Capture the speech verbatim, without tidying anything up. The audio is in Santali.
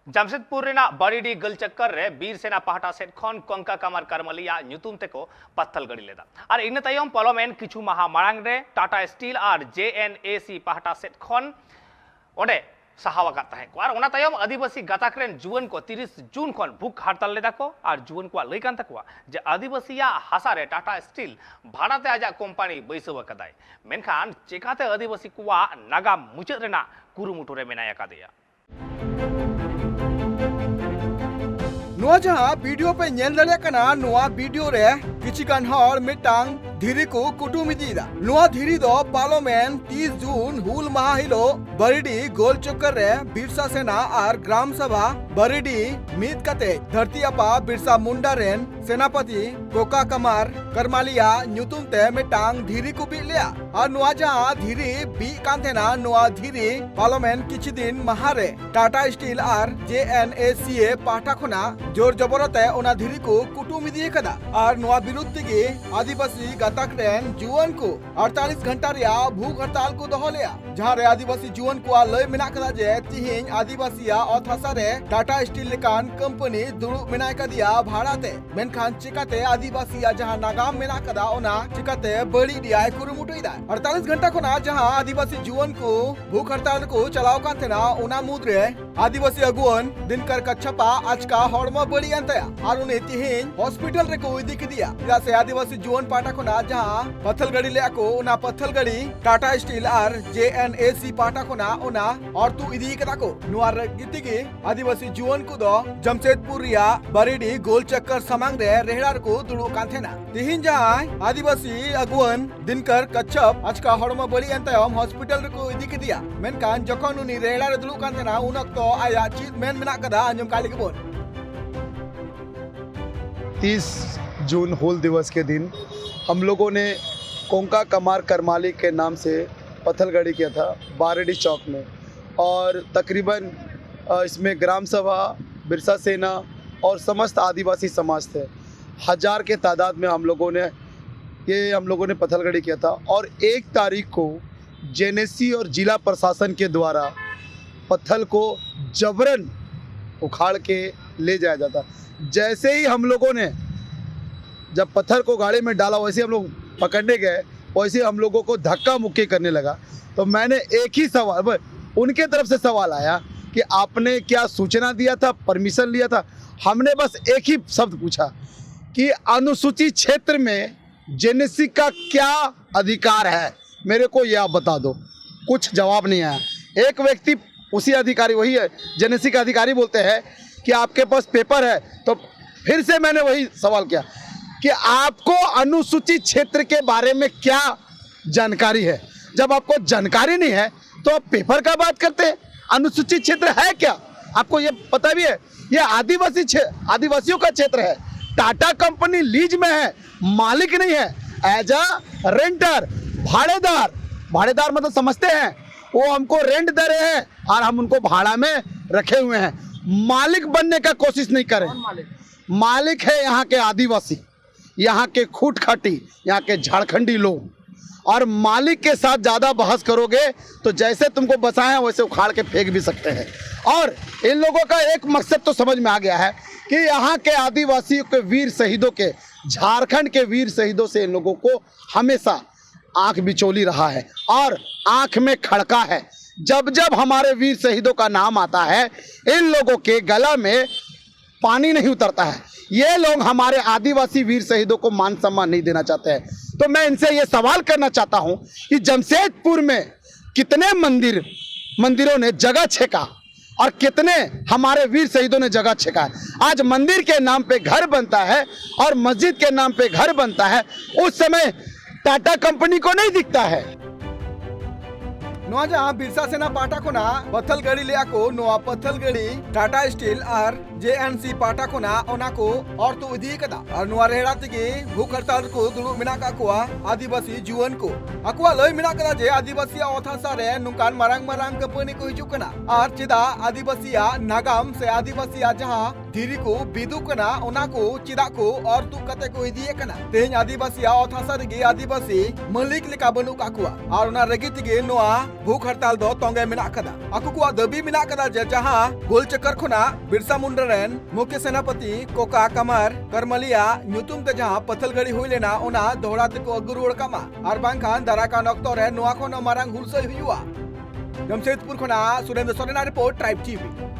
ᱡᱟᱢᱥᱮᱫᱽᱯᱩᱨ ᱨᱮᱱᱟᱜ ᱵᱟᱨᱤᱰᱤ ᱜᱟᱹᱞ ᱪᱚᱠᱠᱚᱨ ᱨᱮ ᱵᱤᱨ ᱥᱮᱱᱟ ᱯᱟᱦᱴᱟ ᱥᱮᱫ ᱠᱷᱚᱱ ᱠᱚᱝᱠᱟ ᱠᱟᱢᱟᱨ ᱠᱟᱨᱢᱟᱞᱤᱭᱟᱜ ᱧᱩᱛᱩᱢ ᱛᱮᱠᱚ ᱯᱟᱛᱷᱟᱞ ᱜᱟᱹᱰᱤ ᱞᱮᱫᱟ᱾ ᱟᱨ ᱤᱱᱟᱹ ᱛᱟᱭᱚᱢ ᱯᱟᱨᱚᱢᱮᱱ ᱠᱤᱪᱷᱩ ᱢᱟᱦᱟ ᱢᱟᱲᱟᱝ ᱨᱮ ᱴᱟᱴᱟ ᱥᱴᱤᱞ ᱟᱨ ᱡᱮ ᱮᱱ ᱮ ᱥᱤ ᱯᱟᱦᱴᱟ ᱥᱮᱫ ᱠᱷᱚᱱ ᱚᱸᱰᱮ ᱥᱟᱦᱟᱣ ᱟᱠᱟᱫ ᱛᱟᱦᱮᱸ ᱠᱚ᱾ ᱟᱨ ᱚᱱᱟ ᱛᱟᱭᱚᱢ ᱟᱹᱫᱤᱵᱟᱹᱥᱤ ᱜᱟᱛᱟᱠ ᱨᱮᱱ ᱡᱩᱣᱟᱹᱱ ᱠᱚ ᱛᱤᱨᱤᱥ ᱡᱩᱱ ᱠᱷᱚᱱ ᱵᱷᱩᱠ ᱦᱟᱲᱛᱟᱞ ᱞᱮᱫᱟ ᱠᱚ᱾ ᱟᱨ ᱡᱩᱣᱟᱹᱱ ᱠᱚᱣᱟᱜ ᱞᱟᱹᱭ ᱠᱟᱱ ᱛᱟᱠᱚᱣᱟ ᱡᱮ ᱟᱹᱫᱤᱵᱟᱹᱥᱤᱭᱟᱜ ᱦᱟᱥᱟ ᱨᱮ ᱴᱟᱴᱟ ᱥᱴᱤᱞ ᱵᱷᱟᱲᱟᱛᱮ ᱟᱡᱟᱜ ᱠᱳᱢᱯᱟᱱᱤ ᱵᱟᱹᱭᱥᱟᱹᱣ ᱟᱠᱟᱫᱟᱭ, ᱢᱮᱱᱠᱷᱟᱱ ᱪᱮᱠᱟᱛᱮ ᱟᱹᱫᱤᱵᱟᱹᱥᱤ ᱠᱚᱣᱟᱜ ᱱᱟᱜᱟᱢ ᱢᱩᱪᱟᱹᱫ ᱨᱮᱱᱟᱜ ᱠᱩᱨᱩᱢᱩᱴᱩ ᱨᱮ ᱢᱮᱱᱟᱭ ᱟᱠᱟᱫᱮᱭᱟ? ᱱᱚᱣᱟ ᱡᱟᱦᱟᱸ ᱵᱷᱤᱰᱤᱭᱳ ᱯᱮ ᱧᱮᱞ ᱫᱟᱲᱮᱭᱟᱜ ᱠᱟᱱᱟ, ᱱᱚᱣᱟ ᱵᱷᱤᱰᱤᱭᱳ ᱨᱮ ᱠᱤᱪᱷᱤ ᱜᱟᱱ ᱦᱚᱲ ᱢᱤᱫᱴᱟᱝ ᱫᱷᱤᱨᱤ ᱠᱚ ᱠᱩᱴᱩᱢ ᱤᱫᱤᱭᱮᱫᱟ᱾ ᱱᱚᱣᱟ ᱫᱷᱤᱨᱤ ᱫᱚ ᱯᱟᱨᱚᱢᱮᱱ ᱛᱤᱥ ᱡᱩᱱ ᱦᱩᱞ ᱢᱟᱦᱟ ᱦᱤᱞᱳᱜ ᱵᱟᱨᱤᱰᱤ ᱜᱳᱞ ᱪᱚᱠᱠᱚᱨ ᱨᱮ ᱵᱤᱨᱥᱟ ᱥᱮᱱᱟ ᱟᱨ ᱜᱨᱟᱢ ᱥᱟᱵᱷᱟ ᱵᱟᱨᱤᱰᱤ ᱢᱤᱫ ᱠᱟᱛᱮ ᱫᱷᱟᱹᱨᱛᱤ ᱟᱯᱟ ᱵᱤᱨᱥᱟ ᱢᱩᱱᱰᱟ ᱨᱮᱱ ᱥᱮᱱᱟᱯᱚᱛᱤ ᱠᱚᱠᱟ ᱠᱟᱢᱟᱨ ᱠᱟᱨᱢᱟᱞᱤᱭᱟ ᱧᱩᱛᱩᱢ ᱛᱮ ᱢᱤᱫᱴᱟᱝ ᱫᱷᱤᱨᱤ ᱠᱚ ᱵᱤᱫ ᱞᱮᱫᱟ᱾ ᱟᱨ ᱱᱚᱣᱟ ᱡᱟᱦᱟᱸ ᱫᱷᱤᱨᱤ ᱵᱤᱫ ᱠᱟᱱ ᱛᱟᱦᱮᱱᱟ, ᱱᱚᱣᱟ ᱫᱷᱤᱨᱤ ᱯᱟᱨᱚᱢᱮᱱ ᱠᱤᱪᱷᱩ ᱫᱤᱱ ᱢᱟᱦᱟ ᱨᱮ ᱴᱟᱴᱟ ᱥᱴᱤᱞ ᱟᱨ ᱡᱮ ᱮᱱ ᱮ ᱥᱤ ᱮ ᱯᱟᱦᱴᱟ ᱠᱷᱚᱱᱟᱜ ᱡᱳᱨ ᱡᱚᱵᱚᱨᱚᱛᱮ ᱚᱱᱟ ᱫᱷᱤᱨᱤ ᱠᱚ ᱠᱩᱴᱩᱢ ᱤᱫᱤ ᱟᱠᱟᱫᱟ᱾ ᱟᱨ ᱱᱚᱣᱟ ᱵᱤᱨᱩᱫᱷ ᱛᱮᱜᱮ ᱟᱹᱫᱤᱵᱟᱹᱥᱤ ᱜᱟᱛᱟᱠ ᱨᱮᱱ ᱡᱩᱣᱟᱹᱱ ᱠᱚ ᱟᱴᱛᱟᱞᱤᱥ ᱜᱷᱚᱱᱴᱟ ᱨᱮᱭᱟᱜ ᱵᱷᱩᱠ ᱦᱟᱲᱛᱟᱞ ᱠᱚ ᱫᱚᱦᱚ ᱞᱮᱫᱼᱟ, ᱡᱟᱦᱟᱸ ᱨᱮ ᱟᱹᱫᱤᱵᱟᱹᱥᱤ ᱡᱩᱣᱟᱹᱱ ᱠᱚᱣᱟᱜ ᱞᱟᱹᱭ ᱢᱮᱱᱟᱜ ᱟᱠᱟᱫᱟ ᱡᱮ ᱛᱤᱦᱤᱧ ᱟᱹᱫᱤᱵᱟᱹᱥᱤᱭᱟᱜ ᱚᱛ ᱦᱟᱥᱟ ᱨᱮ ᱴᱟᱴᱟ ᱥᱴᱤᱞ ᱞᱮᱠᱟᱱ ᱠᱳᱢᱯᱟᱱᱤ ᱫᱩᱲᱩᱵ ᱢᱮᱱᱟᱭ ᱠᱟᱫᱮᱭᱟ ᱵᱷᱟᱲᱟᱛᱮ, ᱢᱮᱱᱠᱷᱟᱱ ᱪᱤᱠᱟᱛᱮ ᱟᱹᱫᱤᱵᱟᱹᱥᱤᱭᱟᱜ ᱡᱟᱦᱟᱸ ᱱᱟᱜᱟᱢ ᱢᱮᱱᱟᱜ ᱟᱠᱟᱫᱟ ᱚᱱᱟ ᱪᱤᱠᱟᱛᱮ ᱵᱟᱹᱲᱤᱡ ᱨᱮᱭᱟᱜ ᱮ ᱠᱩᱨᱩᱢᱩᱴᱩᱭᱮᱫᱟ? ᱟᱴᱛᱟᱞᱤᱥ ᱜᱷᱚᱱᱴᱟ ᱠᱷᱚᱱᱟᱜ ᱡᱟᱦᱟᱸ ᱟᱹᱫᱤᱵᱟᱹᱥᱤ ᱡᱩᱣᱟᱹᱱ ᱠᱚ ᱵᱷᱩᱠ ᱦᱟᱲᱛᱟᱞ ᱨᱮᱠᱚ ᱪᱟᱞᱟᱣ ᱠᱟᱱ ᱛᱟᱦᱮᱱᱟ, ᱚᱱᱟ ᱢᱩᱫᱽᱨᱮ ᱟᱹᱫᱤᱵᱟᱹᱥᱤ ᱟᱹᱜᱩᱣᱟᱹᱱ ᱫᱤᱱᱠᱟᱨ ᱠᱟᱪᱷᱟᱯᱟᱜ ᱟᱪᱠᱟ ᱦᱚᱲᱢᱚ ᱵᱟᱹᱲᱤᱡ ᱮᱱ ᱛᱟᱭᱟ ᱟᱨ ᱩᱱᱤ ᱛᱤᱦᱤᱧ ᱦᱚᱥᱯᱤᱴᱟᱞ ᱨᱮᱠᱚ ᱤᱫᱤ ᱠᱮᱫᱮᱭᱟ, ᱪᱮᱫᱟᱜ ᱥᱮ ᱟᱹᱫᱤᱵᱟᱹᱥᱤ ᱡᱩᱣᱟᱹᱱ ᱯᱟᱦᱴᱟ ᱠᱷᱚᱱᱟᱜ ᱡᱟᱦᱟᱸ ᱯᱟᱛᱷᱟᱞ ᱜᱟᱹᱰᱤ ᱞᱮᱫᱼᱟ ᱠᱚ, ᱚᱱᱟ ᱯᱟᱛᱷᱟᱞ ᱜᱟᱹᱰᱤ ᱴᱟᱴᱟ ᱥᱴᱤᱞ ᱟᱨ ᱡᱮ ᱮᱱ ᱮ ᱥᱤ ᱯᱟᱦᱴᱟ ᱠᱷᱚᱱᱟᱜ ᱚᱱᱟ ᱚᱨᱛᱩ ᱤᱫᱤ ᱠᱟᱫᱟ ᱠᱚ᱾ ᱱᱚᱣᱟ ᱨᱟᱹᱜᱤ ᱛᱮᱜᱮ ᱟᱹᱫᱤᱵᱟᱹᱥᱤ ᱡᱩᱣᱟᱹᱱ ᱠᱚᱫᱚ ᱡᱟᱢᱥᱮᱫᱽᱯᱩᱨ ᱨᱮᱭᱟᱜ ᱵᱟᱨᱤᱰᱤ ᱜᱳᱞ ᱪᱚᱠᱠᱚᱨ ᱥᱟᱢᱟᱝ ᱨᱮ ᱨᱮᱦᱲᱟ ᱨᱮᱠᱚ ᱫᱩᱲᱩᱵ ᱠᱟᱱ ᱛᱟᱦᱮᱱᱟ᱾ ᱛᱤᱦᱤᱧ ᱡᱟᱦᱟᱸᱭ ᱟᱹᱫᱤᱵᱟᱹᱥᱤ ᱟᱹᱜᱩᱣᱟᱹᱱ ᱫᱤᱱᱠᱟᱨ ᱠᱟᱪᱷᱟᱯ ᱟᱪᱠᱟ ᱦᱚᱲᱢᱚ ᱵᱟᱹᱲᱤᱡ ᱮᱱ ᱛᱟᱭᱚᱢ ᱦᱚᱥᱯᱤᱴᱟᱞ ᱨᱮᱠᱚ ᱤᱫᱤ ᱠᱮᱫᱮᱭᱟ, ᱢᱮᱱᱠᱷᱟᱱ ᱡᱚᱠᱷᱚᱱ ᱩᱱᱤ ᱨᱮᱦᱲᱟ ᱨᱮ ᱫᱩᱲᱩᱵ ᱠᱟᱱ ᱛᱟᱦᱮᱱᱟ, ᱩᱱ ᱚᱠᱛᱚ ᱟᱭᱟᱜ ᱪᱮᱫ ᱢᱮᱱ ᱢᱮᱱᱟᱜ ᱟᱠᱟᱫᱟ ᱟᱸᱡᱚᱢ ᱠᱟᱜ ᱞᱮᱜᱮ ᱵᱚᱱ᱾ तीस जून हूल दिवस के दिन हम लोगों ने कोंका कमार करमाली के नाम से पत्थलगड़ी किया था बारेडी चौक में। और तकरीबन अ, इसमें ग्राम सभा, बिरसा सेना और समस्त आदिवासी समाज थे। हज़ार के तादाद में हम लोगों ने ये हम लोगों ने पत्थलगड़ी किया था। और एक तारीख को जेनेसी और जिला प्रशासन के द्वारा पत्थल को जबरन उखाड़ के ले जाया जाता। जैसे ही हम लोगों ने जब पत्थर को गाड़ी में डाला, वैसे ही हम लोग पकड़ने गए, वैसे ही हम लोगों को धक्का मुक्की करने लगा। तो मैंने एक ही सवाल, ब- उनके तरफ से सवाल आया कि आपने क्या सूचना दिया था, परमिशन लिया था? हमने बस एक ही शब्द पूछा कि अनुसूचित क्षेत्र में जेएनसी का क्या अधिकार है, मेरे को ये आप बता दो। कुछ जवाब नहीं आया। एक व्यक्ति, उसी अधिकारी, वही है, जेएनसी का अधिकारी, बोलते हैं कि आपके पास पेपर है। तो फिर से मैंने वही सवाल किया कि आपको अनुसूचित क्षेत्र के बारे में क्या जानकारी है। जब आपको जानकारी नहीं है, तो आप पेपर का बात करते हैं। अनुसूचित क्षेत्र है क्या, आपको ये पता भी है? ये आदिवासी क्षे- आदिवासियों का क्षेत्र है। टाटा कंपनी लीज में है, मालिक नहीं है। एज अ रेंटर, भाड़ेदार, भाड़ेदार मतलब समझते हैं, वो हमको रेंट दे रहे हैं और हम उनको भाड़ा में रखे हुए हैं। मालिक बनने का कोशिश नहीं करें। मालिक है यहाँ के आदिवासी, यहाँ के खूट खाटी, यहाँ के झारखंडी लोग। और मालिक के साथ ज्यादा बहस करोगे तो जैसे तुमको बसाए हैं वैसे उखाड़ के फेंक भी सकते हैं। और इन लोगों का एक मकसद तो समझ में आ गया है कि यहाँ के आदिवासियों के वीर शहीदों के, झारखंड के वीर शहीदों से इन लोगों को हमेशा आंख बिचोली रहा है और आंख में खड़का है। जब जब हमारे वीर शहीदों का नाम आता है, इन लोगों के गला में पानी नहीं उतरता है। ये लोग हमारे आदिवासी वीर शहीदों को मान सम्मान नहीं देना चाहते हैं। तो मैं इनसे ये सवाल करना चाहता हूं कि जमशेदपुर में कितने मंदिर, मंदिरों ने जगह छेका और कितने हमारे वीर शहीदों ने जगह छेका है। आज मंदिर के नाम पे घर बनता है और मस्जिद के नाम पे घर बनता है, उस समय टाटा कंपनी को नहीं दिखता है। ᱱᱚᱣᱟ ᱡᱟᱦᱟᱸ ᱵᱤᱨᱥᱟ ᱥᱮᱱᱟ ᱯᱟᱦᱴᱟ ᱠᱷᱚᱱᱟᱜ ᱯᱟᱛᱷᱟᱞ ᱜᱟᱹᱲᱤ ᱞᱮᱭᱟ ᱠᱚ, ᱱᱚᱣᱟ ᱯᱟᱛᱷᱟᱞ ᱜᱟᱹᱲᱤ ᱴᱟᱴᱟ ᱥᱴᱤᱞ ᱟᱨ ᱡᱮ ᱮᱱ ᱥᱤ ᱯᱟᱦᱴᱟ ᱠᱷᱚᱱᱟᱜ ᱚᱱᱟ ᱠᱚ ᱚᱨ ᱛᱩᱫ ᱤᱫᱤ ᱠᱟᱫᱟ᱾ ᱟᱨ ᱱᱚᱣᱟ ᱨᱮᱦᱲᱟ ᱛᱮᱜᱮ ᱵᱷᱩᱠ ᱦᱟᱲᱛᱟᱞ ᱨᱮᱠᱚ ᱫᱩᱲᱩᱵ ᱢᱮᱱᱟᱜ ᱠᱟᱜ ᱠᱚᱣᱟ ᱟᱹᱫᱤᱵᱟᱹᱥᱤ ᱡᱩᱣᱟᱹᱱ ᱠᱚ᱾ ᱟᱠᱚᱣᱟᱜ ᱞᱟᱹᱭ ᱢᱮᱱᱟᱜ ᱠᱟᱫᱟ ᱡᱮ ᱟᱹᱫᱤᱵᱟᱹᱥᱤᱭᱟᱜ ᱚᱛ ᱦᱟᱥᱟ ᱨᱮ ᱱᱚᱝᱠᱟᱱ ᱢᱟᱨᱟᱝ ᱢᱟᱨᱟᱝ ᱠᱟᱹᱯᱟᱹᱱᱤ ᱠᱚ ᱦᱤᱡᱩᱜ ᱠᱟᱱᱟ, ᱟᱨ ᱪᱮᱫᱟᱜ ᱟᱹᱫᱤᱵᱟᱹᱥᱤᱭᱟᱜ ᱱᱟᱜᱟᱢ ᱥᱮ ᱟᱹᱫᱤᱵᱟᱹᱥᱤᱭᱟᱜ ᱡᱟᱦᱟᱸ ᱫᱷᱤᱨᱤ ᱠᱚ ᱵᱤᱫᱩᱜ ᱠᱟᱱᱟ, ᱚᱱᱟ ᱠᱚ ᱪᱮᱫᱟᱜ ᱠᱚ ᱚᱨ ᱛᱩᱫ ᱠᱟᱛᱮ ᱠᱚ ᱤᱫᱤᱭᱮᱫ ᱠᱟᱱᱟ? ᱛᱮᱦᱮᱧ ᱟᱹᱫᱤᱵᱟᱹᱥᱤᱭᱟᱜ ᱚᱛ ᱦᱟᱥᱟ ᱨᱮᱜᱮ ᱟᱹᱫᱤᱵᱟᱹᱥᱤ ᱢᱟᱹᱞᱤᱠ ᱞᱮᱠᱟ ᱵᱟᱹᱱᱩᱜ ᱠᱟᱜ ᱠᱚᱣᱟ, ᱟᱨ ᱚᱱᱟ ᱨᱟᱹᱜᱤ ᱛᱮᱜᱮ ᱱᱚᱣᱟ ᱵᱷᱩᱠ ᱦᱟᱲᱛᱟᱞ ᱫᱚ ᱛᱚᱸᱜᱮ ᱢᱮᱱᱟᱜ ᱠᱟᱫᱟ᱾ ᱟᱠᱚ ᱠᱚᱣᱟᱜ ᱫᱟᱹᱵᱤ ᱢᱮᱱᱟᱜ ᱠᱟᱫᱟ ᱡᱮ ᱡᱟᱦᱟᱸ ᱜᱳᱞ ᱪᱟᱠᱚᱨ ᱠᱷᱚᱱᱟᱜ ᱵᱤᱨᱥᱟ ᱢᱩᱱᱰᱟ ᱨᱮᱱ ᱢᱩᱠᱷᱭᱟᱹ ᱥᱮᱱᱟᱯᱚᱛᱤ ᱠᱚᱠᱟ ᱠᱟᱢᱟᱨ ᱠᱟᱨᱢᱟᱞᱤᱭᱟ ᱧᱩᱛᱩᱢ ᱛᱮ ᱡᱟᱦᱟᱸ ᱯᱟᱹᱛᱷᱟᱹᱞ ᱜᱷᱟᱹᱲᱤ ᱦᱩᱭ ᱞᱮᱱᱟ, ᱚᱱᱟ ᱫᱚᱦᱲᱟ ᱛᱮᱠᱚ ᱟᱹᱜᱩ ᱨᱩᱣᱟᱹᱲ ᱠᱟᱜ ᱢᱟ, ᱟᱨ ᱵᱟᱝᱠᱷᱟᱱ ᱫᱟᱨᱟᱭ ᱠᱟᱱ ᱚᱠᱛᱚ ᱨᱮ ᱱᱚᱣᱟ ᱠᱷᱚᱱ ᱦᱚᱸ ᱢᱟᱨᱟᱝ ᱦᱩᱞᱥᱟᱹᱭ ᱦᱩᱭᱩᱜᱼᱟ᱾ ᱡᱟᱢᱥᱮᱫᱽᱯᱩᱨ ᱠᱷᱚᱱᱟᱜ ᱥᱩᱨᱮᱱᱫᱨᱚ ᱥᱚᱨᱮᱱᱟᱜ ᱨᱤᱯᱳᱨᱴ, ᱴᱨᱟᱭᱤᱵᱽ ᱴᱤᱵᱷᱤ᱾